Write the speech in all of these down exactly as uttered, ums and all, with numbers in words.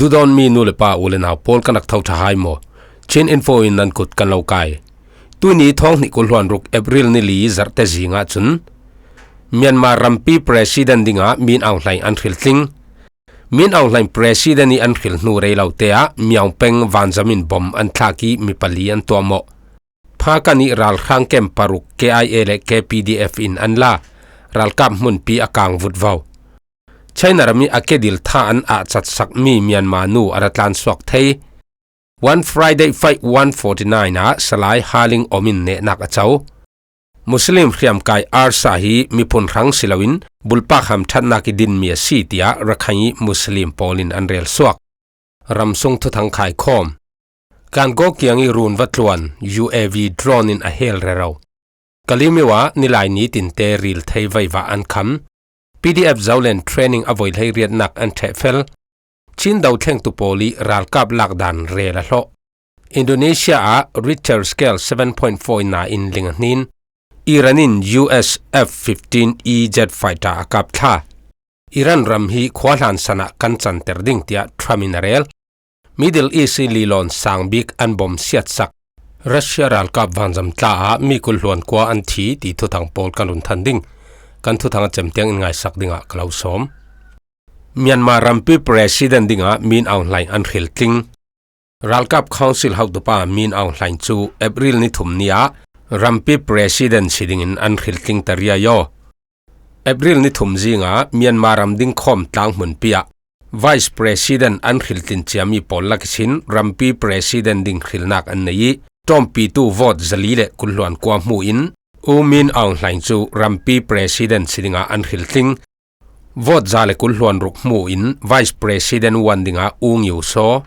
Dudawn mi nu le pa u le nau pawl kan rak tho ṭha hai maw? Chin Info in nan kut kan lo kai. Tuini thawng hnih kul hluan ruk April ni li zarhte zingah cun Myanmar rampi president dingah Min Aung Hlaing an hriltling. Min Aung Hlaing president ih an hril hnu rei lote ah Myaung Peng vanzam in bom an thlak ih mi pali an tuahmawh. Phakan ih ralhrang kem paruk K I A le K P D F in an la, ralkap hmunpi a kang vutvo. China ram ih a kedil tha an ah chatsakmi Myanmar nu a ra tlansuak thei. One Friday Fight one forty-nine ah Salai Haling Om in nehnak a co. Muslim hriamkai ARSA hi miphun hrang si loin bulpak hamṭhatnak ih dinmi a si, tiah Rakhine ih Muslim pawl in an rel suak. Ramsung thuthang khaikhawm. Kangaw kiang ih run va tluan U A V drone in a hel rero. Kalaymyo ah nilai ni tinte ril thei vaivah an kham. P D F Zoland training a voi hleiriatnak an ṭhehfel. Chin dothlengtu pawl ih ralkap lakdan rel a hlawh. Indonesia ah Richter scale seven point four in na in ling a hnin. Iran in U S F fifteen E jet fighter a kap thla. Iran ram hi khuahlan san ah kan canter ding, tiah Trump in a rel. Middle East ih lilawn sang bik an bom siatsak. Russia ralkap vanzam tla ah mi kul hluan kua an thi ti thuthang pawl kan run than ding. Kan thuthang a cem tiang in ngaisak dingah ka lo sawm. Myanmar rampi president dingah Min Aung Hlaing an hriltling. Ralkap Council hotupa Min Aung Hlaing cu April ni thum ni ah rampi president si dingin an hriltling ta riai aw. April ni thum zingah Myanmar ram dingkhawm tlang hmunpi ah Vice President an hriltlin ciami pawl lak ihsin rampi President ding hrilnak an nei ih, ṭawmpitu vote zali le kul hluan kua hmuh in U Min Aung Hlaing cu rampi President si dingah an hriltling. Vote za le kul hluan ruk hmuh in Vice President one dingah U Ngiu Saw.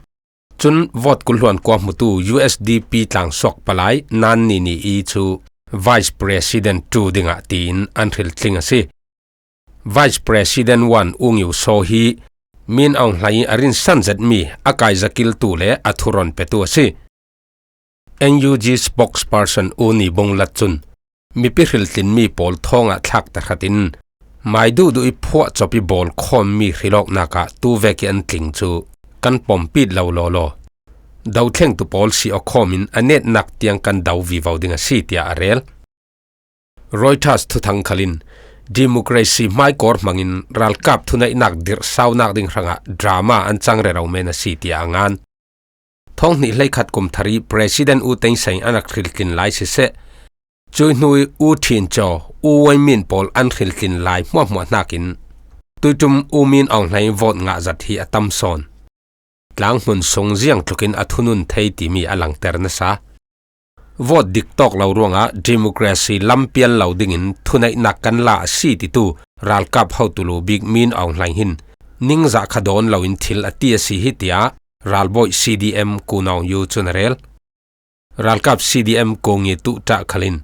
Cun vote kul hluan kua hmutu U S D P tlangsuak palai Nan Ni Ni I cu Vice President two dingah tiin an hriltling a si. Vice President one U Ngiu Saw hi Min Aung Hlaing ih a rinsan zetmi a kaizakiltu le a thuron petu a si. N U G spokesperson U Ni Bung Lat cun mipi hriltlinmi pawl thawngah thlak tahratin mai duhduh ih phuah cop ih bawl khawmmi hrilawknak ah tu vek ih an tling cu kan pompit lo lawlaw. Dothlengtu pawl si aw khawm in a netnak tiang kan do vivo ding a si, tiah a rel. Reuters thuthang khal in democracy hmaikawr hmangin ralkap thuneihnak dirhsaunak ding hrangah drama an cang rero men a si, tiah a ngan. Thawng hnih hleikhat kum thar ih President U Thein Sein an rak hriltlin lai siseh, cuih hnu ih U Thin Kyaw, U Win Myint pawl an hriltlin lai hmuahhmuah hnakin tuiṭum U Min Aung Hlaing vote ngah zat hi a tam sawn. Tlanghmun sung ziangtlukin a thunun thei timi a langter nasa. Vote dik tawk lo ruangah democracy lampial lo dingin thuneihnak kan la a si titu ralkap hotu lu bik Min Aung Hlaing hin ningzah kha dawn loin thil a ti a si hi, tiah ralbawi C D M Kyaw Naw Yu cun a rel. Ralkap C D M Kyaw Nge Tu Ṭah khal in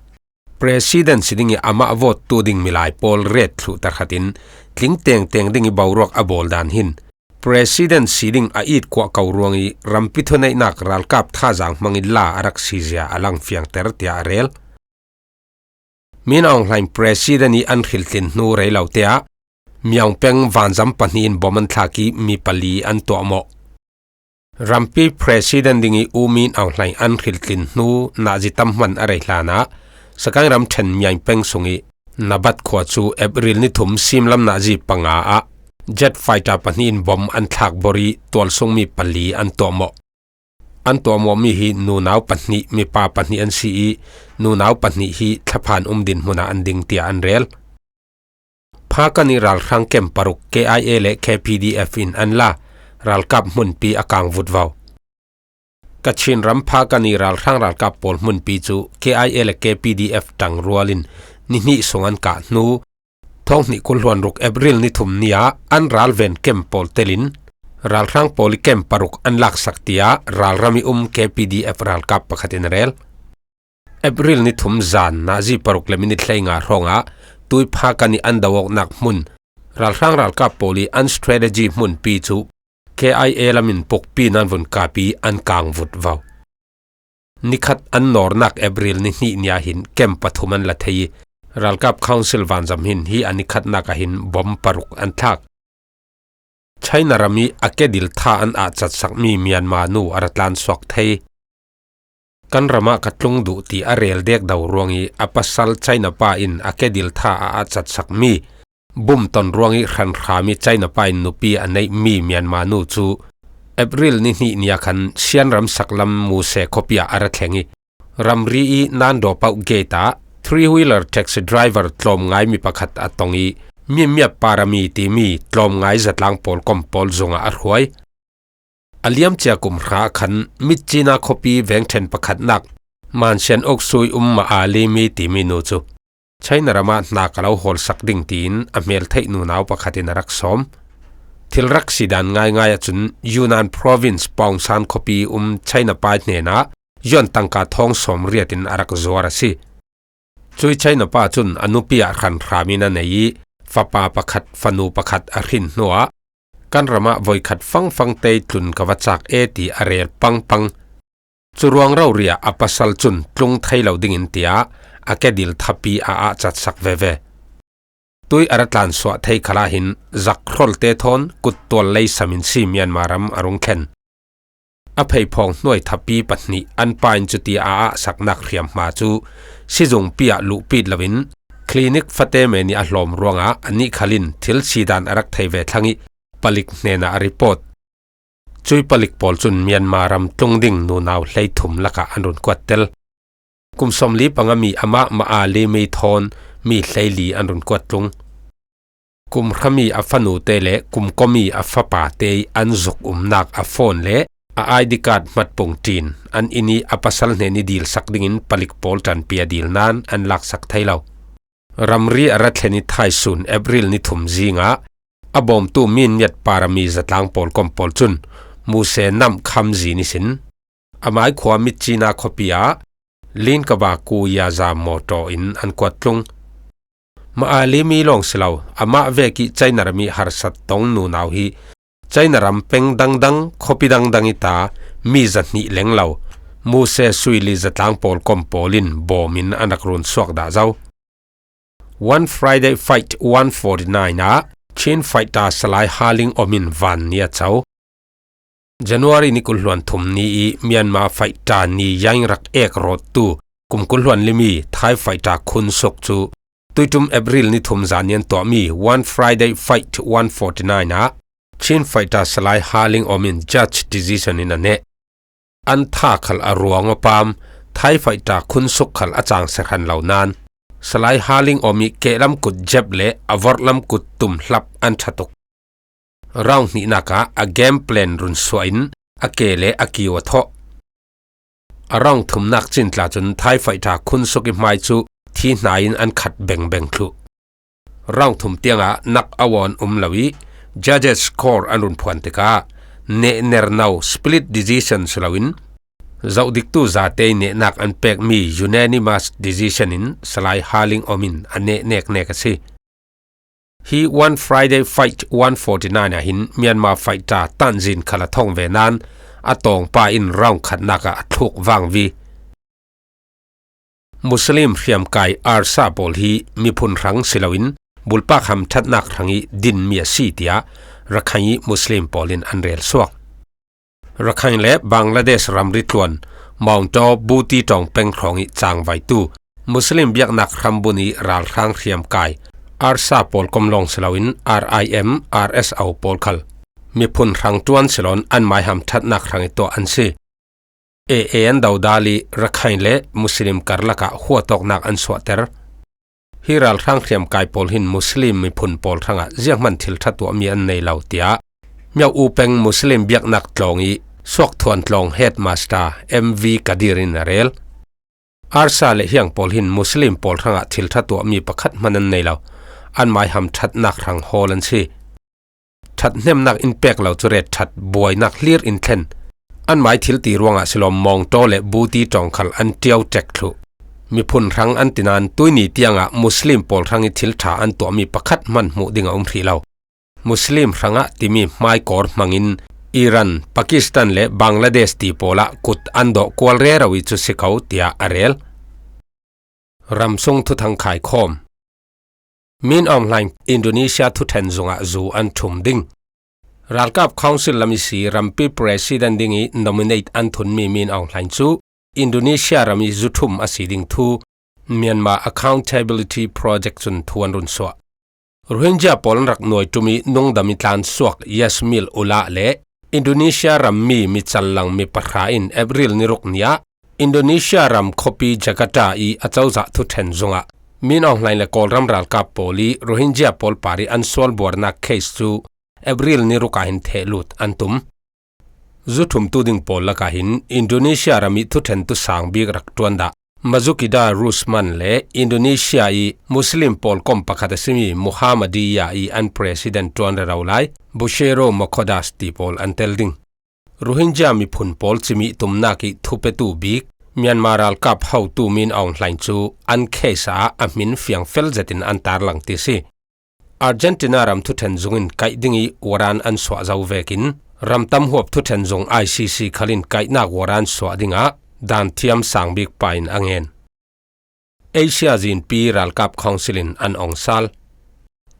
President si ding ih amah vote tu ding milai pawl ret thluh tahratin tling tengteng ding ih boruak a bawl dan hin President si ding a it kuah ko ruang ih rampi thuneihnak ralkap thazaang hmangin la a rak si zia a lang fiangter, tiah a rel. Min Aung Hlaing President ih an hriltlin hnu rei lote ah Myaung Peng vanzam pahnih in bom an thlak ih mi pali an tuahmawh. Rampi President ding ih U Min Aung Hlaing an hriltlin hnu nazi tam hman a rei hlanah Sagaing ramṭhen Myaing Peng sungih Nabat khua cu April ni thum simlam nazi panga ah jet fighter pahnih in bom an thlak bor ih tualsungmi pali an tuahmawh. An tuahmawhmi hi nunau pahnih, mipa pahnih an si ih nunau pahnih hi thlaphan um dinhmun ah an ding, tiah an rel. Phakan ih ralhrang kem paruk K I A le K P D F in an la, ralkap hmunpi a kang vutvo. Kachin ram Phakan ih ralhrang ralkap pawl hmunpi cu K I A le K P D F ṭangrual in ni hnih sung an kah hnu, thawng hnih kul hluan ruk April ni thum ni ah an ralven kem pawl telin ralhrang pawl ih kem paruk an laksak, tiah ralram ih um K P D F ralkap pakhat in a rel. April ni thum zan nazi paruk le minit hleinga hrawngah tuih Phakan ih an do awknak hmun, ralhrang ralkap pawl ih an strategy hmunpi cu K I A lam in pukpi nan vun kap ih an kang vutvo. Nikhat an nawrnak April ni hnih ni ah hin kem pathum an la thei ih ralkap council vanzam hin hi a nikhatnak ah hin bom paruk an thlak. China ram i a kedil tha an ahcatsak mi Myanmar nu a ra tlan suak thei. Kan ramah ka tlung duh ti a rel dek do ruang i a pasal China pa in a kedil tha a ahcatsak mi bumton ruang i hranhra mi China pa in nupi a neih mi Myanmar nu cu April ni hnih ni a khan Sian ram saklam Muse khuapi ah a ra thleng i, ramri i Nandawpauh gate ah three wheeler taxi driver tlawm ngai mi pakhat a tong i, mi miap parami timi tlawm ngai zatlang pawl kom pawl zungah a hruai. A liamcia kum hra khan Mitchina khuapi vengthen pakhatnak Mansian Oksui um Ma Ali mi timi nu cu China ramah hna ka lo hawlsak ding tiin a hmel theih nunau pakhat in a rak sawm. Thil rak si dan ngaingai ahcun Yunnan Province Paungsan khuapi um China pa hnenah yuan tangka thawng sawm riat in a rak zuar a si. Cui China pa cun a nupi ah hranhra mi na nei i fapa pakhat, fanu pakhat a hrin hnuah kan ramah voikhat fangfang tei tlun ka va cak e ti a rel pangpang. Cu ruang rori ah a pasal cun tlung thei lo dingin tiah a kedil thapi a ahcatsak veve. Tui a ra tlan suah thei khalah hin zakhrolte thawn kuttual lei samin si Myanmar ram a rung thlen. A pheiphawng hnuai thapi pahnih an pa in cuti a ahsaknak hriamhma cu sizungpi ah luhpit loin clinic fate men i a hlawm ruangah a nih khal in thil si dan a rak thei ve thlang i palik hnenah a report. Cui palik pawl cun Myanmar ram tlung ding nunau hleithum lakah an run kuat tel. Kum sawmli panga mi amah Ma Ali mi thawn mi hleili an run kuat tlung. Kum hra mi a fanute le kum kua mi a fapate i an zuk umnak a phone le a I D card hmatpung ṭin an inn i a pasal hnen i dilsak dingin palik pawl ṭanpi a dil nain an laksak thei lo. Ramri a ra thlen i thaisun April ni thum zingah a bawmtu minmiat parami zatlang pawl kom pawl cun Muse namh khamzi nisin a mai khua Mitchina khuapi ah Linkaba Kuyaza mawṭaw in an kuat tlung. Ma Ali mi lawng si lo, amah vek i China ram i harsat tong nunau hi China ram peng dangdang, khuapi dangdang i ta mi zahnih leng lo Muse suili zatlang pawl kom pawl in bawm in an rak run suak dah zo. One Friday Fight one forty-nine ah Chin Fighter Salai Haling Om in van ni a co. January ni kul hluan thum ni i Myanmar Fighter ni yaing rak ek rawttu kum kul hluan limi Thai Fighter Khun Suk cu tuiṭum April ni thum zan i an tuahmi One Friday Fight one forty-nine ah Chin Fighter Salai Haling Om in judge decision in a neh. An tha khal a ruang aw pam, Thai Fighter Khun Suk khal a cang se hran lo nain Salai Haling Om i kehlam kut jep le a vorhlam kut tum hlap an ṭha tuk. Round hnihnak ah a game plan run suah in a ke le a kiu a thawh. A round thumnak cin tla cun Thai Fighter Khun Suk i hmai cu thi hna in an khat bengbeng thluh. Round thum tiangah nak a wawn um lo i judges score an run phuan tikah nehner no split decision si loin zohdiktu zate i nehnak an pekmi unanimous decision in Salai Haling Om in a neh neknek a si. Hi One Friday Fight one forty-nine ah hin Myanmar Fighter Tanzin khal a thong ve nain a tawngpa in round khatnak ah a thluk vangvi. Muslim hriamkai ARSA pawl hi miphun hrang si loin bulpak ham ṭhatnak hrang i dinmi a si tiah Rakhine i Muslim pawl in an rel suak. Rakhine le Bangladesh ramri tluan Mawngtaw Buti ṭawng peng hrawng i cangvaitu Muslim biaknak hrambun i ralhrang hriamkai ARSA pawl kom lawng si loin R I M, R S O pawl khal miphun hrang ṭuan si loin an maiham ṭhatnak hrang i tuah an si. A A an dodal i Rakhine le Muslim karlak ah huatawknak an suahter. Hi ralhrang hriamkai pawl hin Muslim miphun pawl hrangah zianghman thil ṭha tuahmi an nei lo, tiah Myo U peng Muslim biaknak tlawng i Suakthuan tlawng headmaster M V Kadir in a rel. ARSA le hiang pawl hin Muslim pawl hrangah thil ṭha tuahmi pakhat hman an nei lo. An maiham ṭhatnak hrang hawl an si. Ṭhathnemnak in pek lo cu ret ṭhat buainak hlir in thlen. An mai thil ti ruangah si lo Mawngtaw le Buti ṭawng khal an ṭio ṭek thluh. Miphun hrang an ti nain tuini tiangah Muslim pawl hrang i thil ṭha an tuahmi pakhat hman hmuh ding a um hrih lo. Muslim hrangah timi hmaikawr hmangin Iran, Pakistan le Bangladesh ti pawlah kut an dawh kual rero i cu si ko, tiah a rel. Ramsung thuthang khaikhawm. Min Aung Hlaing Indonesia thuṭhen zungah zu an ṭhum ding. Ralkap Council lam i si rampi President ding i nominate an thun mi Min Aung Hlaing cu Indonesia ram i zuthum a si ding thu Myanmar Accountability Project cun thu an run suah. Rohingya pawl an rak nuai ṭum i nungdam i tlan suak Yasmil Ullah le Indonesia ram mi mi callang mi pahra in April ni ruk ni ah Indonesia ram khuapi Jakarta i acozah thuṭhen zungah Min Aung Hlaing le Kawlram ralkap pawl i Rohingya pawl par i an sual buarnak case cu April ni ruk ah hin thehlut an tum. Zuthumtu ding pawl lakah hin Indonesia ram i thuṭhentu sang bik rak ṭuan dah Marzuki Darusman le Indonesia i Muslim pawl kom pakhat a simi Muhammadiyah i an president ṭuan rero lai Bushro Mukhodas ti pawl an tel ding. Rohingya miphun pawl cimih tumnak i thupetu bik Myanmar ralkap hotu Min Aung Hlaing cu an case ah a hmin fiangfel zetin an tarlang ti si. Argentina ram thuṭhen zung in kaih ding i warrant an suah zo vekin ramtam huap thuṭhen zung I C C khal in kaihnak warrant suah dingah daan thiam sang bik pa in a ngen. Asia zinpi ralkap council in an ong sal.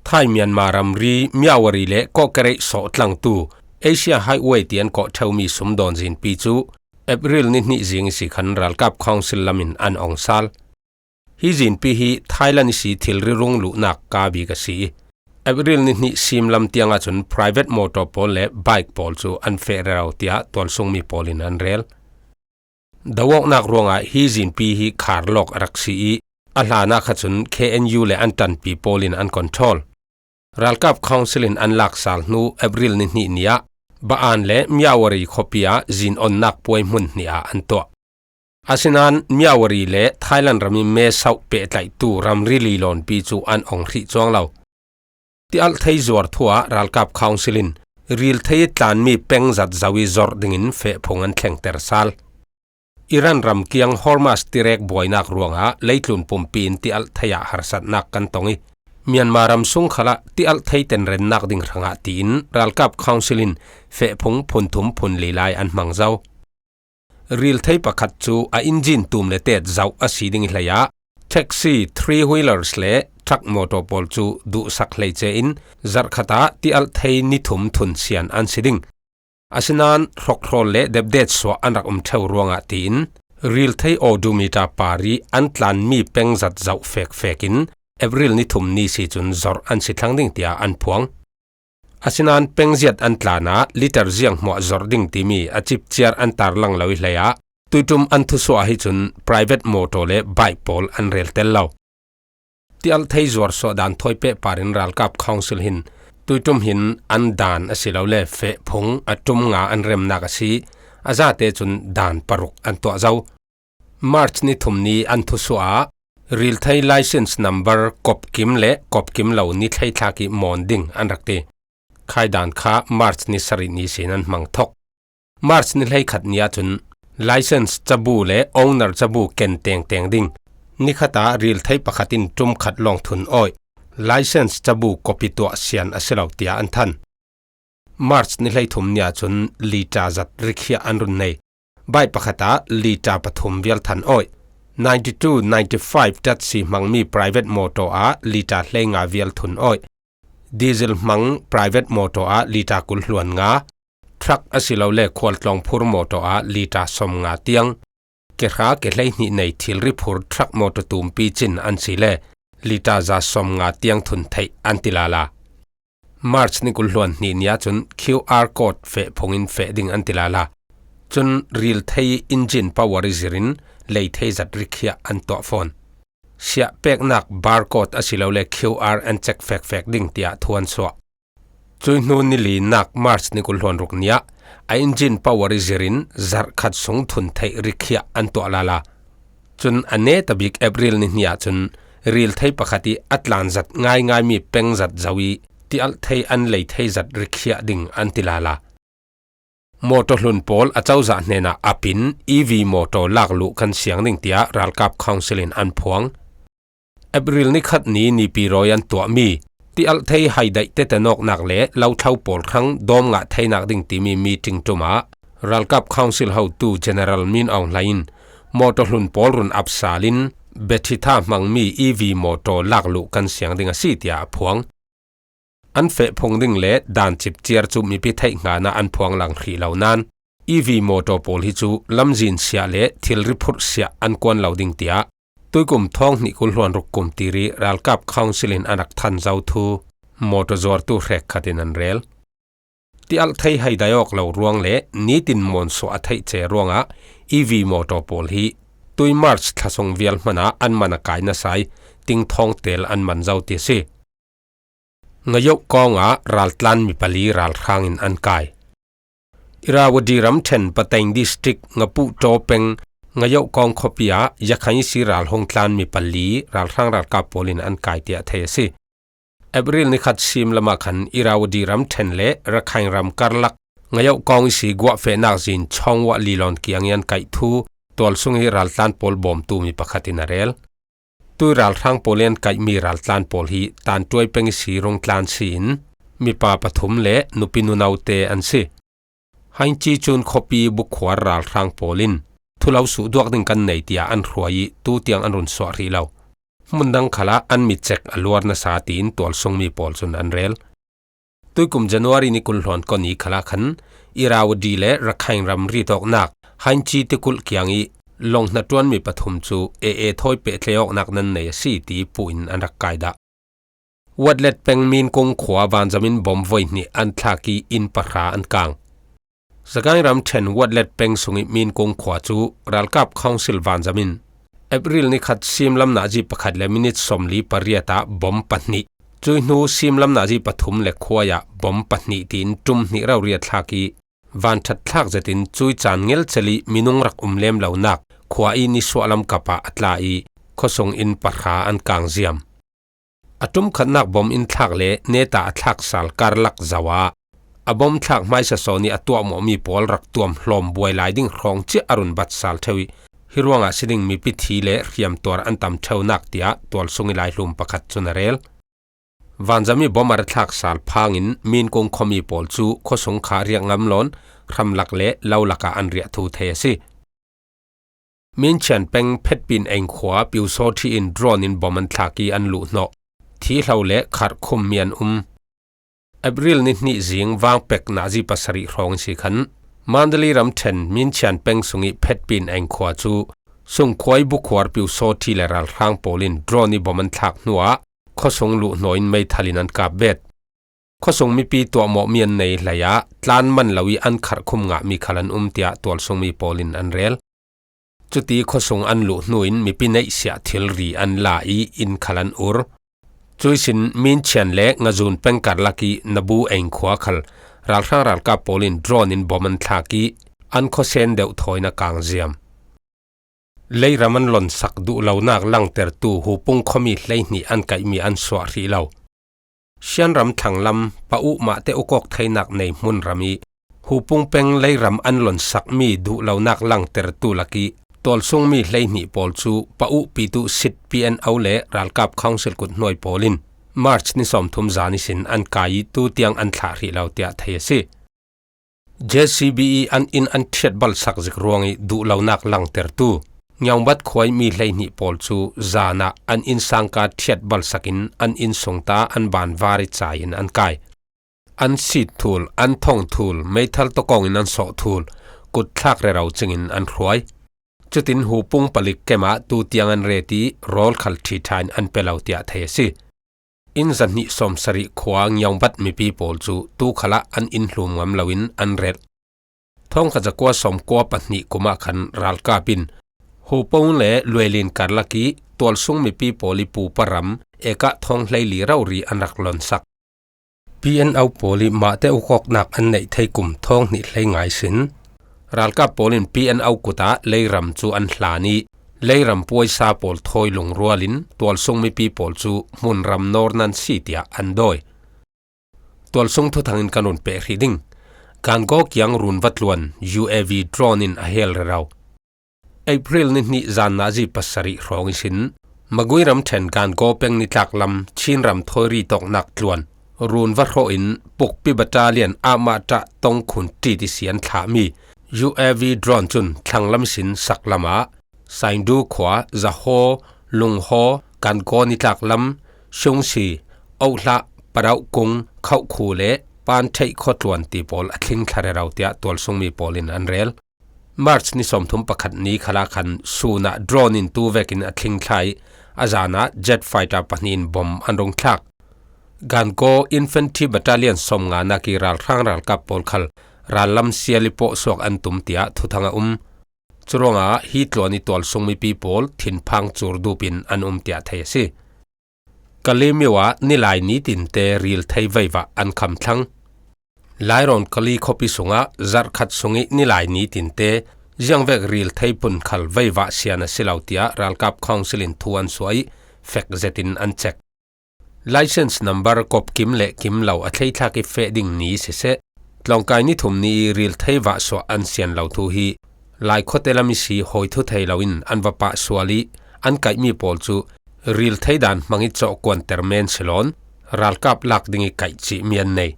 Thai Myanmar ramri Myawaddy le Kawhkerei sawhtlangtu Asia Highway ti an kawh ṭheumi sumdawn zinpi cu April ni hnih zing i si khan ralkap council lam in an ong sal. Hi zinpi hi Thailand i si thilri rung luhnak kaa bik a si i, April ni hnih sim lam tiang ahcun private motor pawl le bike pawl cu an feh rero tiah tualsungmi pawl in an rel. Doawknak ruangah hi zinpi hi khar lawk a rak si i, a hlan ah kha cun K N U le an ṭanpi pawl in an control. Ralkap council in an lak sal hnu April ni hnih ni ah Ba-an le Myawaddy khuapi ah zin onnak puai hmun hnih ah an tuah. Asinain Myawaddy le Thailand ram i me sauh pehtlaihtu ramri lilawnpi cu an ong hrih cuang lo. Tialh thei zuar thu ah ralkap council in ril thei i tlanmi peng zat zo i zorh dingin fehphung an thlengter sal. Iran ram kiang Hormuz tirek buainak ruangah leitlun pumpi in tialh thei ah harsatnak kan tong i, Myanmar ram sung khalah tialh thei tenrennak ding hrangah tiin ralkap council in fehphung phun thum phun li lai an hmang zo. Ril thei pakhat cu a engine tum le tet zoh a si ding i hlei ah taxi, three wheelers le truck motor pawl cu duhsak hleice in zarh khat ah tialh thei ni thum thun sian an si ding. Asinain hrokhrawl le depdet suah an rak um ṭheu ruangah tiin ril thei odometer par i an tlanmi peng zat zoh fekfek in April ni thum ni si cun zorh an si thlang ding tiah an phuang. Asinain peng ziat an tlan ah liter ziang hmuah zorh ding timi a cipciar an tarlang lo i hlei ah tuiṭum an thusuah hi cun private motor le bike pawl an rel tel lo. Tialh thei zuar suah daan thawi pehpar in ralkap council hin tuiṭum hin an daan asilole fehphung a ṭum nga an remnak a si. A zate cun daan paruk an tuah zo. March ni thum ni an thusuah ah ril thei license number kopkim le kopkim lo ni thleithlak i mawn ding an rak ti. Khai daan kha March ni sarih ni sin an hmang thok. March ni hleikhat ni ahcun license cabu le owner cabu ken tengteng ding. Nikhat ah ril thei pakhat in ṭum khat lawng thun awih. License cabu kopi tuah sian a si lo tiah an than. March ni hleithum ni ahcun liter zat rikhiah an run nei. Bike pakhat ah liter pathum vial than awih. Ninety two, ninety five tatsi hmangmi private motor ah liter hleinga vial thun awih. Diesel hmang private motor ah liter kul hluan nga, truck asilole khualtlawng phur motor ah liter sawm nga tiang, kehra kehlei hnih nei thilri phur truck motor tumpi cin an si le liter za sawm nga tiang thun theih an ti lala. March ni kul hluan hnih ni ahcun Q R code feh phungin feh ding an ti lala. Cun ril thei engine power i zirin lei thei zat rikhiah an tuah fawn. Siah peknak barcode asilole Q R an cek fekfek ding tiah thu an suah. Cui hnu ni linak March ni kul hluan ruk ni ah a engine power i zirin zarh khat sung thun theih rikhiah an tuah lala. Cun a neta bik April ni hnih ahcun ril thei pakhat i a tlan zat ngaingaimi peng zat zo i tialh thei an lei thei zat rikhiah ding an ti lala. Motor hlun pawl acozah hnenah a pin E V motor lak luh kan siang ding tiah ralkap council in an phuang. April ni khat ni nipi rawi an tuahmi tialh thei haidaih tete nawknak le lothlo pawl hrang dawm ngah theinak ding timi meeting ṭum ah ralkap council hotu General Min Aung Hlaing in motor hlun pawl run ap sal in Bethitha hmangmi E V motor lak luh kan siang ding a si tiah a phuang. an feh phung ding le dan cip ciar cu mipi theih hngana an phuang lang hrih lo nain, E V motor pawl hi cu lamzin siah le thilri phurh siah an kuan lo ding tiah tuikum thawng hnih kul hluan ruk kum tiri ralkap council in an rak than zo thu motor zuartu hrekkhat in an rel. Tialh thei hai dai awk lo ruang le nitin mawn suah a theih ce ruangah E V motor pawl hi tui March thlasung vial hmanah an man a kai nasa i tingthawng tel an man zo ti a si. Ngayoh kawngah raltlan mi pali ralhrang in an kai. Irrawaddy ramṭhen Pateng District Ngapuh Taw peng Ngayoh kawng khuapi ah Yakhain ihsi ral hung tlan mi pali ralhrang ralkap pawl in an kai tiah thei a si. April ni khat sim lamah khan Irrawaddy ramṭhen le Rakhine ram karlak Ngayoh kawng ihsi guahfehnak zin Chawngwah Lilawn kiang i an kaih thu tualsung i raltlan pawl bawmtu mi pakhat in a rel. Tui ralhrang pawl i an kaihmi raltlan pawl hi Tantuai peng ihsi rung tlan si in mipa pathum le nupi nunaute an si. Hainci cun khuapi bukhuar ralhrang pawl in thu lo suh duak ding kan nei tiah an hruai i tu tiang an run suah hrih lo. Hmun dang khalah an mit cek a luar nasa tiin tualsungmi pawl cun an rel. Tuikum January ni kul hluan kua ni khalah khan Irrawaddy le Rakhine ram ritawknak Hainci tikulh kiang i long hnaṭuanmi pathum cu A A thawi pehtlai awknak nan nei a si ti puh in an rak kai dah. Watlet peng Minkung khua vanzam in bom voi hnih an thlak i inn pahra an kang. Sagaing ramṭhen Watlet peng sung i Minkung khua cu ralkap council vanzam in April ni khat simlam nazi pakhat le minit sawmli pariat ah bom pahnih, cui hnu simlam nazi pathum le khuai ah bom pahnih tiin ṭum hnih rori a thlak i vanṭhat thlak zetin cui caan ngelcel i minung rak um lem lonak khua i nisuahlam kap ah a tla i khuasung inn pahra an kang ziam. A ṭumkhatnak bom in thlak le neta a thlak sal karlak zoh ah a bom thlak hmaisa sawn i a tuahmawhmi pawl rak tuam hlawm buai lai ding hrawng ciah a run bat sal ṭheu i hi ruangah si ding mipi thi le hriamtuar an tam ṭheunak tiah tualsung i laihlum pakhat cun a rel. Vanzam i bom a ra thlak sal phangin Minkung khuami pawl cu khuasung kha riak ngam loin hramlak le lolak ah an riah thu thei a si. Minchian peng Phetpin Eng khua Piusawthi in drone in bom an thlak i an luhhnawh. Thihlo le kharhkhummi an um. April ni hnih zing vangpek nazi pasarih hrawng ihsi khan Mandalay ramṭhen Minchian peng sung i Phetpin Eng khua cu sungkhuai bukhuar Piusawthi le ralhrang pawl in drone i bom an thlak hnuah khuasung luhhnawh in meithal in an kap bet. Khuasung mipi tuahmawhmi an nei hlei ah tlan man lo i an kharhkhum ngahmi khal an um tiah tualsungmi pawl in an rel. Cuti khuasung an luh hnu in mipi neihsiah thilri an la i inn khal an ur. Cuihsin Minchian le Ngazun peng karlak i Nabu Eng khua khal ralhrang ralkap pawl in drone in bom an thlak i an khuasen deuh thawi in a kang ziam. Leiram an lonsak duhlonak langtertu Hupung khuami hleihnih an kaihmi an suah hrih lo. Shan ram thlanglam Pa U Mahte ukawk theinak nei hmun ram i Hupung peng leiram an lonsakmi duhlonak langtertu lak i tualsungmi hleihnih pawl cu Pa U Pitu Sit P N O le ralkap council kut hnuai pawl in March ni sawmthum zan ihsin an kai i tu tiang an thlah hrih lo tiah thei a si. J C B i an inn an ṭhiat balsak zik ruang i duhlonak langtertu Ngiaungbat khuai mi hleihnih pawl cu zan ah an inn sangka ṭhiat balsak in an inn sungta an ban var i cai in an kai. An sit thul, an thong thul, meithal tawkawng in an sawh thul, kutthlak rero cing in an hruai. Cutin Hupung palik kem ah tu tiang an ret i rawl khal ṭhiṭha in an pe lo tiah thei a si. Inn zahnih sawmsarih khua Ngiaungbat mipi pawl cu tu khalah an inn hlum ngam loin an relh. Thawngkhat zakua sawmkua pahnih kum ah khan ralkap in Hupung le Luelin karlak i tualsung mipi pawl i pupa ram ekah thawng hleili rori an rak lonsak. P N O pawl i Mahte ukawknak an neih thei kum thawng hnih hlei ngai sin ralkap pawl in P N O kut ah leiram cu an hlan i leiram puaisa pawl thawi lungrual in tualsung mipi pawl cu hmunram nawr nan si tiah an dawi. Tualsung thuthang in kan run peh hrih ding. Kangaw kiang run va tluan U A V drone in a hel rero. April ni hnih zan nazi pasarih hrawng ihsin Magui ramṭhen Kangaw peng nitlak lam Chin ram thawi ritawknak tluan run va hrawh in Pukpi Battalion Ahmata Tongkhun ṭit ihsi an thlahmi U A V drone cun thlanglam ihsin saklam ah Saingdu khua, Zahaw, Lunghaw, Kangaw nitlak lam, Shungsi, Ohlah, Parauh Kung, Khauh Khu le Pan Theih khuatluan ti pawl a tling thla rero tiah tualsungmi pawl in an rel. March ni sawmthum pakhat ni khalah khan sun ah drone in tu vekin a tling thla ih a zan ah jet fighter pahnih in bomb an rung thlak. Gangaw Infantry Battalion sawmnga nak ih ralhrang ralkap pawl khal rallam sial ih pawhsuak an tum tiah thuthang a um. Curuangah hi tluan ih tualsung mipi pawl thinphang cur dup in an um tiah thei a si. Kalaymyo ah nilai nitinte rilthei veivah an kham thlang. Lairawn Kali khuapi sungah zarhkhat sungih nilai nitinte ziangvek rilthei phun khal veivah sian a si lo tiah ralkap council in thu an suah ih fek zetin an cek. License number kop kim le kim lo a thleithlak ih feh ding ni siseh, tlawngkai ni thum ni ih rilthei vahsuah an sian lo thu hi laikhuate lam ihsi hawi thu thei loin an va pahsual ih an kaihmi pawl cu rilthei daan hmang ih cawhkuanter men si loin ralkap lak ding ih kaih cihmi an nei.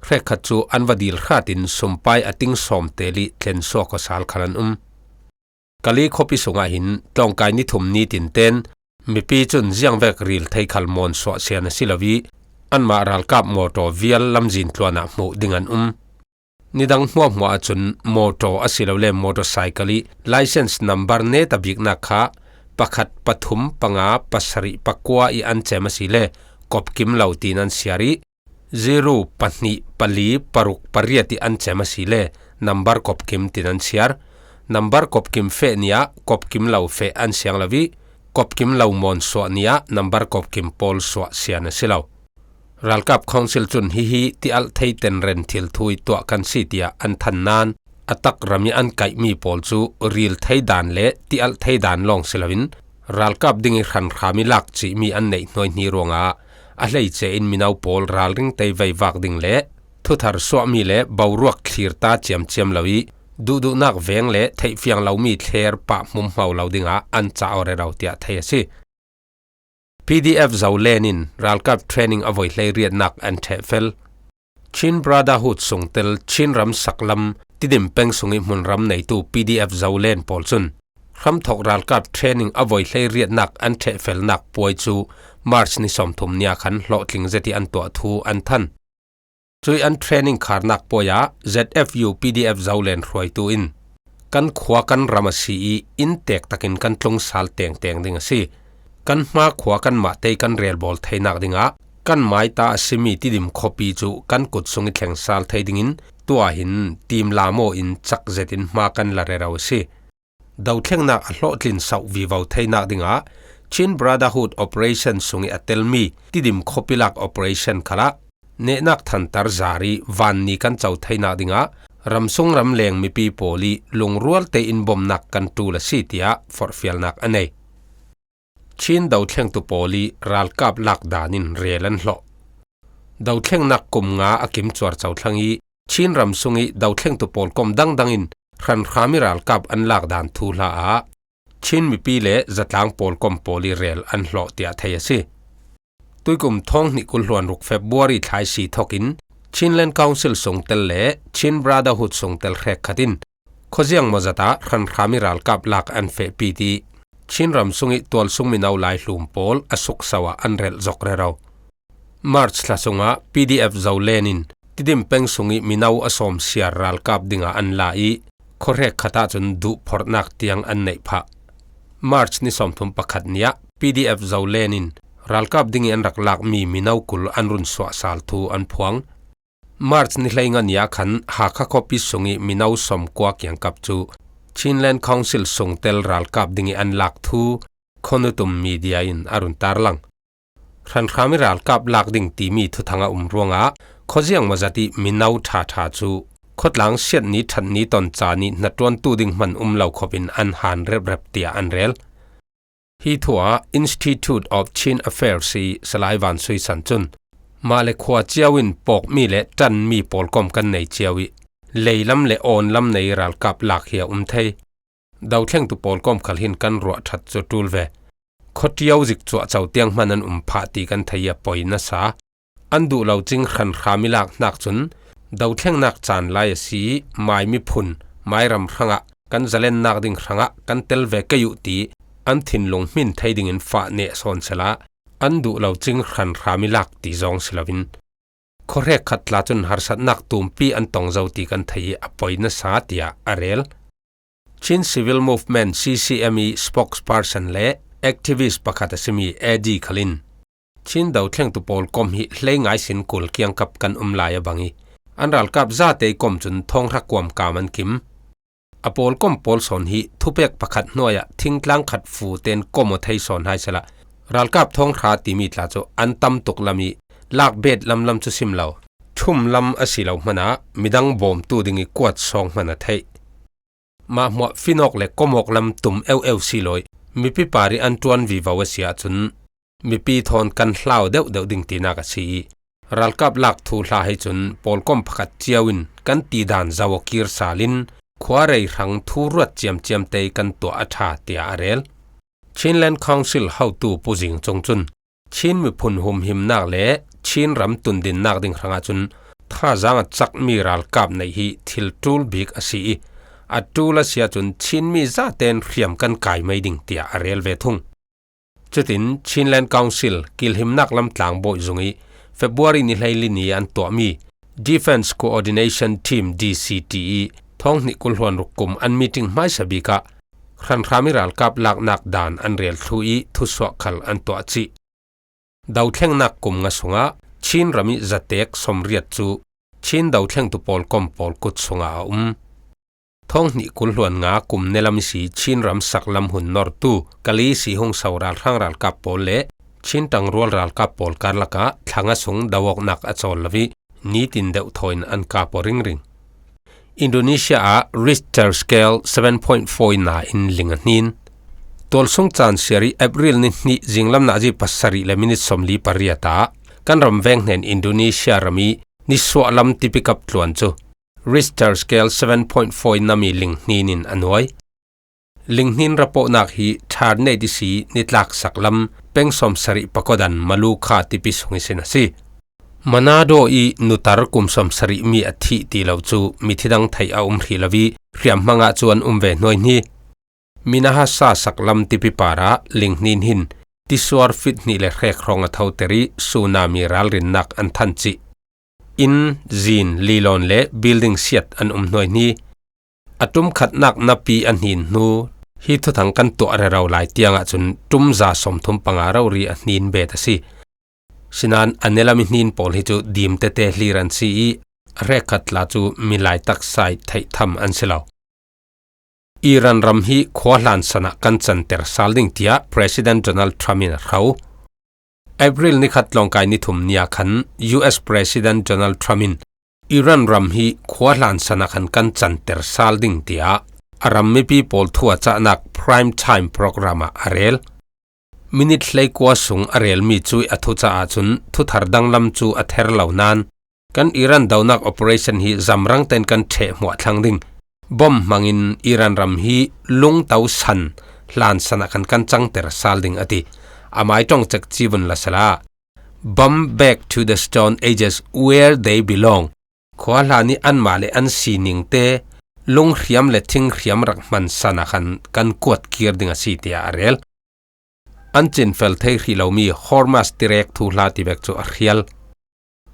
Hrekkhat cu an va dil hratin sumpai a ting sawm tel ih tlensuak aw sal khal an um. Kali khuapi sungah hin tlawngkai ni thum nitinten mipi cun ziangvek rilthei khal mawnsuah sian a si lo ih anmah ralkap mawtaw vial lamzin tluan ah hmuh ding an um. Nidang hmuahhmuah ahcun mawtaw asilole motorcycle ih license number neta biknak kha pakhat, pathum, panga, pasarih, pakua ih an cem asile kop kim lo tiin an siar ih, zero, pahnih, pali, paruk, pariat ih an cem asile number kop kim tiin an siar. Number kop kim feh ni ah kop kim lo feh an siang lo ih, kop kim lo mawnsuah ni ah number kop kim pawl suah sian a si lo. Ralkap council cun hihi tialh thei tenren thil thu ih tuah kan si tiah an than nain a tak ram ih an kaihmi pawl cu rilthei daan le tialh thei daan lawng si loin ralkap ding ih hranhram ih lak cihmi an neih hnuaihni ruangah a hleice in mino pawl ralring tei veivak ding le thuthar suahmi le boruak thlirta ciamciam lo ih duhduhnak veng le theihfiang lomi thler pah hmumhmo lo dingah an cah aw rero tiah thei a si. P D F Zoland in ralkap training a voi hleiriatnak an ṭhehfel. Chin Brotherhood sungtel Chin ram saklam Tidim peng sungih hmunram neitu P D F Zoland pawl cun hramthok ralkap training a voi hleiriatnak an ṭhehfelnak puai cu March ni sawmthum ni ah khan hlawhtling zet ih an tuah thu an than. Cuih an training kharnak puai ah Z F U P D F Zoland hruaitu in kan khua kan ram a si ih inntek takin kan tlung sal tengteng ding a si. Kan hma khua kanmah tei kan relbawl theinak dingah kan maita a simi Tidim khuapi cu kan kut sung ih thleng sal thei dingin tuah hin tim lam aw in cak zetin hma kan la rero a si. Dothlengnak a hlawhtlin sauh vivo theinak dingah Chin Brotherhood Operation sungih a telmi Tidim khuapi lak operation khalah nehnak thantar zar ih vanni kan co theinak dingah ramsung ramleng mipi pawl ih lungrual tein bomnak kan ṭul a si tiah forhfialnak a nei. Chin dothlengtu pawl ih ralkap lak daan in rel an hlawh. Dothlengnak kum nga a kim cuarco thlang ih Chin ram sungih dothlengtu pawlkom dangdang in hranhram ih ralkap an lak daan thuhla ah Chin mipi le zatlang pawlkom pawl ih rel an hlawh tiah thei a si. Tuikum thawng hnih kul hluan ruk February thlai si thokin Chinland Council sungtel le Chin Brotherhood sungtel hrekkhat in khuaziang mawzat ah hranhram ih ralkap lak an fehpi ti Chin ram sungih tualsung mino laihlum pawl a sukso ah an relh zok rero. March thla sungah P D F Zoland in Tidim peng sungih mino a sawm siar ralkap dingah an la ih khuahrekkhat ahcun duhphorhnak tiang an neih phah. March ni sawmthum pakhat ni ah P D F Zoland in ralkap dingih an rak lakmi mino kul an run suah sal thu an phuang. March ni hleinga ni ah khan Hakha khuapi sungih mino sawmkua kiangkap cu Chinland Council sungtel ralkap dingih an lak thu Khawnutum Media in a run tarlang. Hranhram ih ralkap lak ding timi thuthang a um ruangah khuaziang mawzat ih mino ṭhaṭha cu khuatlang siat ni ṭhat ni ton caan ih hnaṭuantu ding hman um lo khop in an han reprep tiah an rel. Hi thu ah Institute of Chin Affairs ih Salai Van Sui San cun mah le khua cio in pawkmi le ṭanmi pawlkom kan nei cio ih leilam le awnlam nei ralkap lak hi a um thei. Dothlengtu pawlkom khal hin kan ruah ṭhat cu ṭul ve. Khuaṭio zik cuahco tiang hman an um phah ti kan thei ih a poi nasa. An duh lo cing hranhram ih lak hnak cun dothlengnak caan lai a si ih mai miphun, mai ram hrangah kan zalennak ding hrangah kan tel ve kei uh ti an thinlung hmin thei dingin fah neh sawn sehla an duh lo cing hranhra mi lak ti zawng si loin, khuahrek khat tla chun harsatnak tumpi an tong zo ti kan thei i a poi nasa, tiah a rel. Chin Civil Movement, C C M, i spokesperson le activist pakhat a simi A D khalin, Chin dothlengtu pawlkom hi hleingai sin kul kiangkap kan um lai a bang i, an ralkap zate i kom cun thawnghra kuamkam an kim. A pawlkom pawl sawn hi thupek pakhat hnuaiah thingtlang khat fu ten kom aw thei sawn hai sehla, ralkap thawnghra timi tla cu an tam tuk lam i, lak bet lamlam cu sim lo, ṭhum lam a si lo hmanah midang bawmtu ding i kuat sawng hman a theih. Mah hmuah finawk le komawk lam tum eueu si lawi, mipi par i an ṭuan vivo a si ahcun, mipi thawn kan hlau deuhdeuh ding tinak a si i, ralkap lak thu hla hei cun pawlkom pakhat cio in kan ti dan zo aw kir sal in, khuarei hrang thu ruat ciamciam te kan tuah a ṭha, tiah a rel. Chinland Council hotu Pu Zing Cung cun, Chin miphun humhimnak le Chin ram tundinnak ding hrangah cun thazaang a cakmi ralkap neih hi thil ṭul bik a si i, a ṭul a si ahcun Chinmi zaten hriam kan kai mai ding, tiah a rel ve thung. Cutin Chinland Council kilhimnak lam tlangbawi zung i February ni hleili ni an tuahmi Defence Coordination Team, D C T, i thawng hnih kul hluan ruk kum an meeting hmaisa bik ah hranhrami ralkap laknak dan an rel thlu i thusuah khal an tuah cih. Dothlengnak kum nga sungah Chin ram i zatek sawmriat cu Chin dothlengtu pawlkom pawl kut sungah a um. Thawng hnih kul hluan nga kum nelam i si Chin ram saklam hun nortu Kali si hung so ralhrang ralkap pawl le Chin ṭangrual ralkap pawl karlak ah thla nga sung do awknak a cawl lo i, nitin deuh thaw in an kap aw ringring. Indonesia ah Richter scale seven point four in ling a hnin. Tualsung caan siar i April ni hnih zinglam nazi pasarih le minit sawmli pariat ah kan ram veng hnen Indonesia ram i nisuah lam tipikap tluan cu Richter scale seven point four in ling hnin in a nuai. Ling hnin rapawhnak hi ṭhar nei ti si nitlak saklam peng sawmsarih pakodan Maluka tipi sung ihsin a si. Manado i nutar kum sawmsarih mi a thih ti lo cu mithi dang theih a um hrih lo i hriamhmang ah cun an um ve hnuai hni. Minahasa saklam tipi parah ling hnin hin tisuar fit hnih le hrek hrawng a thoter i tsunami ralrinnak an than cih. Inn, zin, lilawn le building siat an um hnuai hni. A ṭum khatnak napi a hnin hnu hi thuthang kan tuah rero lai tiang ahcun ṭum za sawmthum panga rori a hnin bet a si. Sinain a nelam i hnin pawl hi cu dim tete hlir an si i a hrekkhat tla cu milai taksa i theih tham an si lo. Iran ram hi khua hlansan ah kan canter sal ding tiah President Donald Trump in a hro. April nikhat tlawngkai ni thum ni ah khan U S President Donald Trump in Iran ram hi khua hlansan ah khan kan canter sal ding tiah a ram mipi pawl thu a cahnak prime time program ah a rel. Minit hleikua sung a relmi cu a thucah ahcun thuthar danglam cu a ther lo nain kan Iran donak operation hi zamrang tein kan ṭheh hmuah thlang ding. Bom hmangin Iran ram hi lungto san hlansan ah khan kan cangter sal ding a ti. Amai ṭong cek ci vun la sela. Bomb back to the Stone Ages where they belong. Khua hlan i anmah le an siningte lunghriam le thinghriam rak hmansan ah khan kan kuat kir ding a si, tiah a rel. An cinfel thei hrih lomi Hormuz tirek thuhla ti bek cu a hrial.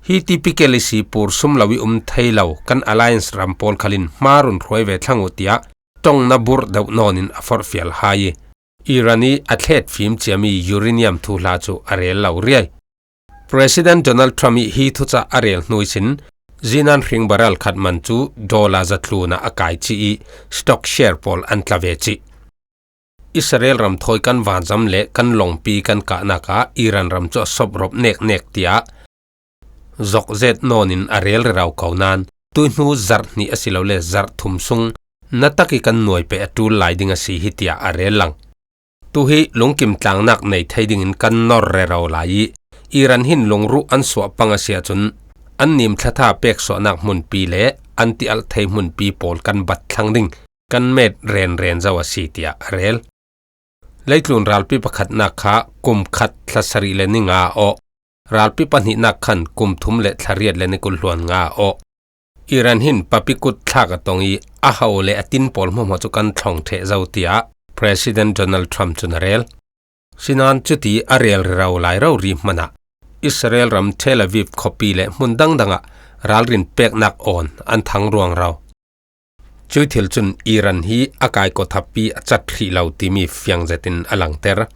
Hi tipi kel i si pur sum lo i um thei lo kan alliance ram pawl khalin hma run hruai ve thlang uh tiah ṭongna burh deuh nawn in a forhfial hai i Iran i a thlet fim ciami uranium thuhla cu a rel lo riai. President Donald Trump i hi thucah a rel hnu ihsin zinan hring barrel khat man cu dollar zatlun ah a kai ci i stock share pawl an tla ve cih. Israel ram thawi kan vanzam le kan longpi kan kahnak ah Iran ram cu a sop rop neknek tiah zokzet nawn in a rel rero ko nain tuihnu zarh hnih a si lo le zarh thum sung na tak i kan nuai peh a ṭul lai ding a si hi tiah a rel lang. Tu hi lungkim tlangnak nei thei dingin kan nor rero lai i Iran hin lungruh an suah pang a si ahcun an nim thlata peksuahnak hmunpi le an tialh thei hmunpi pawl kan bat thlang ding kan met renren zo a si, tiah a rel. Leitlun ralpi pakhatnak kha kum khat thla sarih le ni nga awh, ralpi pahnihnak khan kum thum le thla riat le ni kul hluan nga awh. Iran hin papi kut thlak a tong i a hau le a tin pawl hmuahhmuah cu kan thlong ṭheh zo, tiah President Donald Trump cun a rel. Sinan chuti a rel rau lai rori hmanah Israel ram Tel Aviv khuapi le hmun dangdangah ralrin peknak awn an thang ruang rau. Cui thil cun Iran hi a kaikawthapi a cat hrih lo timi fiang zetin a langter.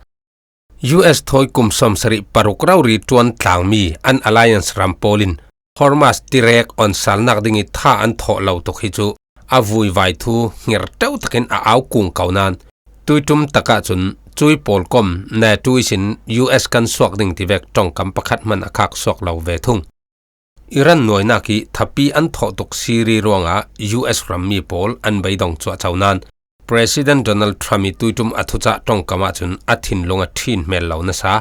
U S thawi kum sawmsarih paruk rori ṭuan tlangmi an alliance ram pawlin Hormuz tirek awnsalnak ding i tha an thawh lo tuk hi cu a vuivai thu hngir ṭeu takin a au kung ko nain tuiṭum takah cun cui pawl kom NATO ihsin U S kan suak ding tivek ṭongkam pakhat hman a khak suak lo ve thung. Iran nuainak i thapi an thawh tuk siri ruangah U S rammi pawl an beidong cuahco nain President Donald Trump i tuiṭum a thucah ṭongkam ahcun a thinlung a ṭhin hmel lo nasa.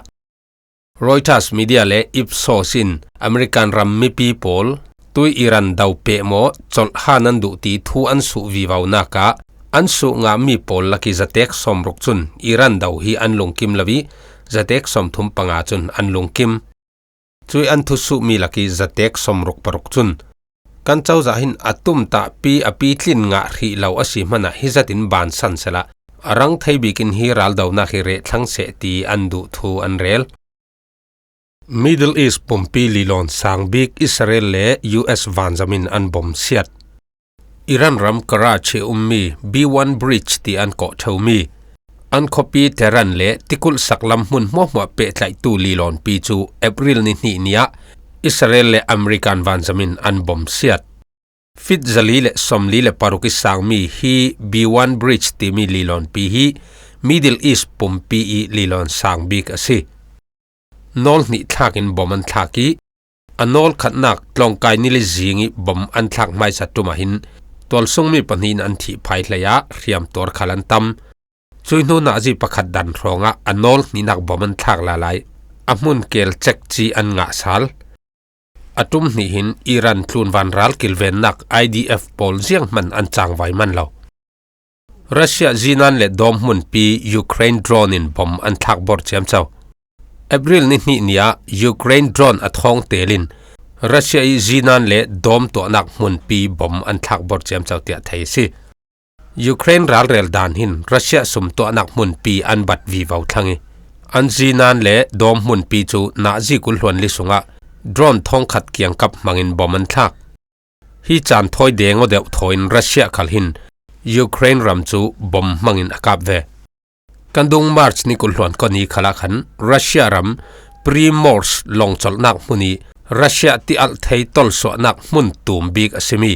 Reuters media le Ipsos in American ram mipi pawl tui Iran do peh maw colh ha nan duh ti thu an suh vivo nakah an suh ngahmi pawl lak i zatek sawmruk cun Iran do hi an lungkim lo i zatek sawmthum panga cun an lungkim. Cui an thusuhmi lak i zatek sawmruk paruk cun kan cozah hin a tumtahpi a pitlin ngah hrih lo a si hmanah hi zatin bansan sehla a rang thei bikin hi raldonak hi rehthlang seh ti an duh thu an rel. Middle East pumpi lilawn sang bik Israel le U S vanzam in an bom siat. Iran ram Karachi ummi B one Bridge ti an kawh ṭheumi an khuapi Tehran le tikulh sak lam hmun hmuahhmuah pehtlaihtu lilawnpi cu April ni hnih ni ah Israel le American vanzam in an bom siat. Fit zali le sawmli le paruk i sangmi hi B one Bridge timi lilawnpi hi Middle East pumpi i lilawn sang bik a si. Nawl hnih thlak in bom an thlak i a nawl khatnak tlawngkai ni le zing i bom an thlak hmaisa ṭum ah hin tualsungmi pahnih in an thih phai hlei ah hriamtuar khal an tam. Cui hnu nazi pakhat dan hrawngah a nawl hnihnak bom an thlak lalai a hmun kel cekci an ngah sal. A ṭum hnih hin Iran tlunvan ral kilvennak I D F pawl zianghman an cangvai man lo. Russia zinan le dawm hmunpi Ukraine drone in bom an thlak bor ciamco. April ni hnih ni ah Ukraine drone a thawng tel in Russia i zinan le dawm tuahnak hmunpi bom an thlak bor ciamco tiah thei a si. Ukraine ralrel dan hin Russia sum tuahnak hmunpi an bat vivo thlang i an zinan le dawm hmunpi cu nazi kul hluanli sungah drone thawngkhat kiangkap hmangin bom an thlak. Hi caan thawi deng aw deuh thaw in Russia khal hin Ukraine ram cu bom hmangin a kap ve. Kan dung March ni kul hluan kawni khalah khan Russia ram Primorsk lawngcolhnak hmun i Russia tialh thei tolsuahnak hmun tum bik a simi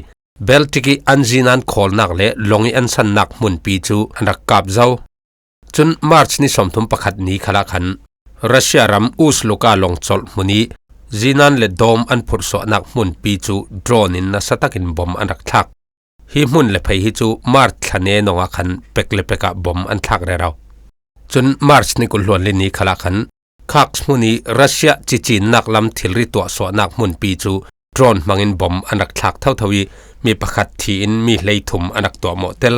Baltic i an zinan khawlnak le lawng i an sannak hmunpi cu an rak kap zo. Cun March ni sawmthum pakhat ni khalah khan Russia ram Ust-Luga lawngcolh hmun i zinan le dawm an phurhsuahnak hmunpi cu drone in nasa takin bom an rak thlak. Hi hmun le phei hi cu March thla ne nongah khan pek le pek ah bom an thlak rero. Cun March ni kul hluan le ni khalah khan Kursk hmun i Russia cicinnak lam thilri tuahsuahnak hmunpi cu drone hmangin bom an rak thlak thotho i mi pakhat thi in mi hleithum an rak tuahmawh tel.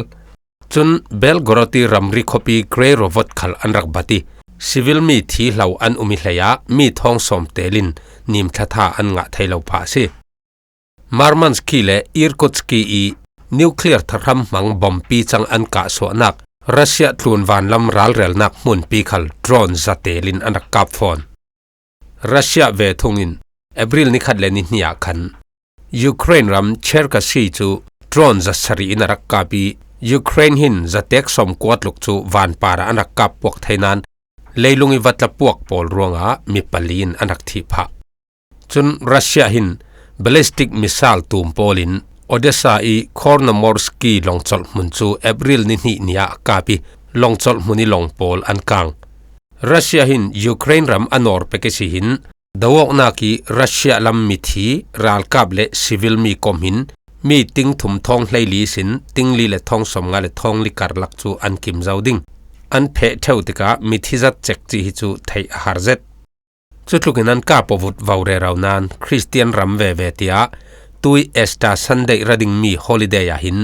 Cun Belgorod i ramri khuapi Grey Rovoth khal an rak bat i civil mi thi hlo an um i hleiah mi thawng sawm tel in nim thlatha an ngah thei lo phah a si. Murmansk le Irkutsk i nuclear thahram hmang bompi cang an kahsuahnak Russia tlunvan lam ralrelnak hmunpi khal drone za tel in an rak kap fawn. Russia ve thung in April ni khat le ni hnih ah khan Ukraine ram Cherkasy cu drone za sarih in a rak kap i Ukraine hin zatek sawmkua tluk cu vanpar ah an rak kap puak thei nain leilung i vatla puak pawl ruangah mi pali in an rak thih phah. Cun Russia hin ballistic missile tum pawl in Odessa i Chornomorsk lawngcolh hmun cu April ni hnih ni ah a kap i lawngcolh hmun i lawng pawl an kang. Russia hin Ukraine ram a nawr pek i si hin doawknak i Russia lam mithi ralkap le civil mi kom hin mi ting thum thawng hleili sin ting li le thawng sawmnga le thawng li karlak cu an kim zo ding. An pheh ṭheu tikah mithi zat cek cih hi cu theih a har zet. Cutlukin an kap aw vut vo rero nain Khristian ram veve tiah tui Easter Sunday ra dingmi holiday ah hin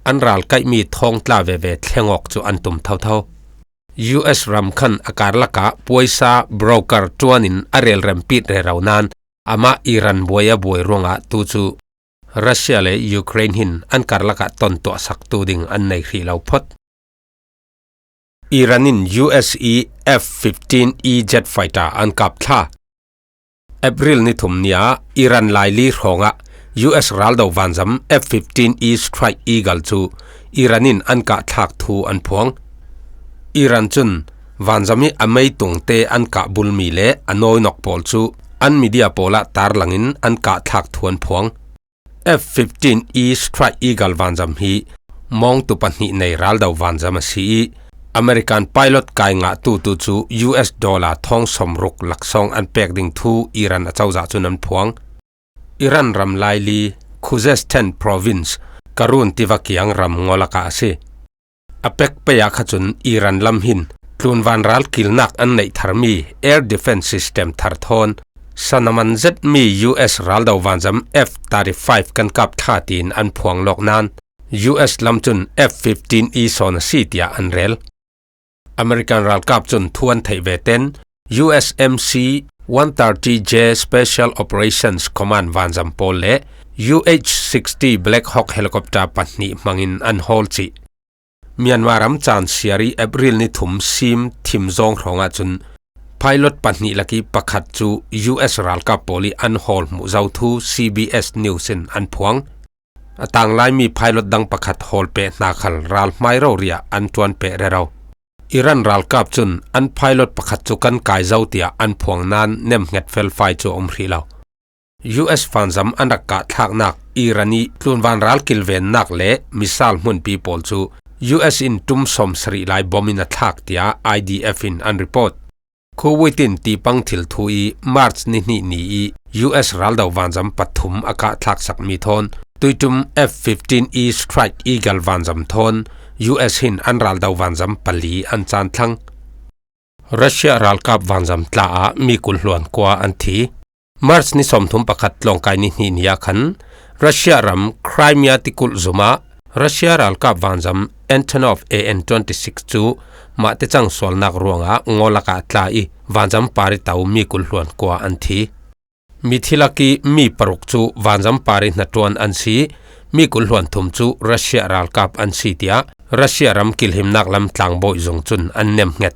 an ralkaihmi thawngtla veve thlengawk cu an tum thotho. U S ram khan a karlak ah puaisa broker ṭuan in a relrem pit rero nain amah Iran buai a buai ruangah tu cu Russia le Ukraine hin an karlak ah ton tuahsaktu ding an nei hrih lo phawt. Iran in U S i F fifteen E jet fighter an kap thla. April ni thum ni-a Iran laili hrawngah U S raldo vanzam F fifteen E Strike Eagle cu Iran in an kah thlak thu an phuang. Iran cun vanzam i a meitungte an kah bulmi le a nawinawk pawl cu an media pawlah tarlangin an kah thlak thu an phuang. F fifteen E Strike Eagle vanzam hi mawngtu pahnih nei raldo vanzam a si i, American pilot kai ngahtu tu cu U S dollar thawng sawmruk laksawng an pek ding thu Iran a cozah cun an phuang. Iran ram laili Khuzestan Province, Karun tiva kiang ram ngawlakah a si. A pek pei ah kha cun Iran lam hin tlunvan ral kilnak an neih tharmi air defense system thar thawn sanaman zetmi U S raldo vanzam F thirty-five kan kap thla tiin an phuang lawk nain U S lam cun F fifteen E sawn a si tiah an rel. American ralkap cun thu an theih ve ten U S M C one thirty J Special Operations Command vanzam pawl le U H sixty Black Hawk helicopter pahnih hmangin an hawl cih. Myanmar ram caan siar i April ni thum sim thim zawng hrawngah cun pilot pahnih lak i pakhat cu U S ralkap pawl i an hawl hmuh zo thu C B S News in an phuang. A tanglaimi pilot dang pakhat hawl peh hna khal ral hmai rori ah an ṭuan peh rero. Iran ralkap cun an pilot pakhat cu kan kai zo tiah an phuang nain nemhnget felfai cu a um hrih lo. U S vanzam an rak kah thlaknak Iran i tlunvan ral kilvennak le missile hmunpi pawl cu U S in ṭum sawmsarih lai bom in a thlak tiah I D F in an report. Kuwait in tipang thil thu i March ni hnih ni i U S raldo vanzam pathum a kah thlaksakmi thawn tuiṭum F fifteen E Strike Eagle vanzam thawn U S hin an raldo vanzam pali an caan thlang. Russia ralkap vanzam tla ah mi kul hluan kua an thi. March ni sawmthum pakhat tlawngkai ni hnih ni ah khan Russia ram Crimea tikulh zum ah Russia ralkap vanzam Antonov A N twenty-six cu mahte cang sualnak ruangah ngawlak ah tla i vanzam par i to mi kul hluan kua an thi. Mithi lak i mi paruk cu vanzam par i hnaṭuan an si, mi kul hluan thum cu Russia ralkap an si tiah Russia ram kilhimnak lam tlangbawi zung cun an nemhnget.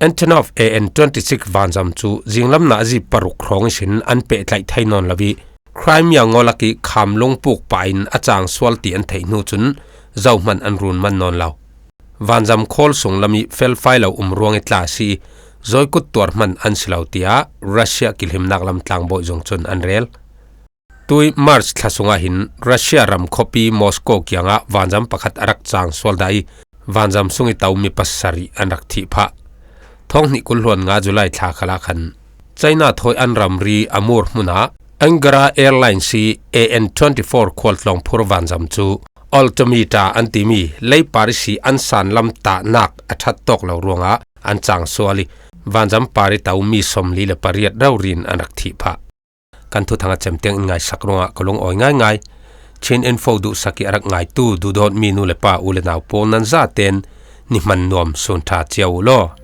Antonov A N twenty-six vanzam cu zinglam nazi paruk hrawng ihsin an pehtlaih thei nawn lo i, Crimea ngawlak i kham lungpuk pah in a cang sual ti an theih hnu cun zohmanh an run man nawn lo. Vanzam khawl sunglam i felfai lo um ruang i tla a si i, zawikut tuar hmanh an si lo, tiah Russia kilhimnak lam tlangbawi zung cun an rel. Tui March thla sungah hin Russia ram khuapi Moscow kiangah vanzam pakhat a rak cang sual dah i, vanzam sung i to mi pasarih an rak thih phah. Thawng hnih kul hluan nga July thla khalah khan China thawi an ramri Amur hmunah Angara Airlines i A N twenty-four khualtlawng phur vanzam cu altimeter an timi leipar ihsi an sanlam tahnak a ṭhat tawk lo ruangah an cang sual i, vanzam par i to mi sawmli le pariat rori in an rak thih phah. Kan thuthang a cem tiang in ngaisak ruangah ka lungawi ngaingai. Chin Info duhsak i a rak ngaitu duhdawtmi nu le pa, u le nau pawl nan zaten ni hman nuam, sun ṭha cio u law.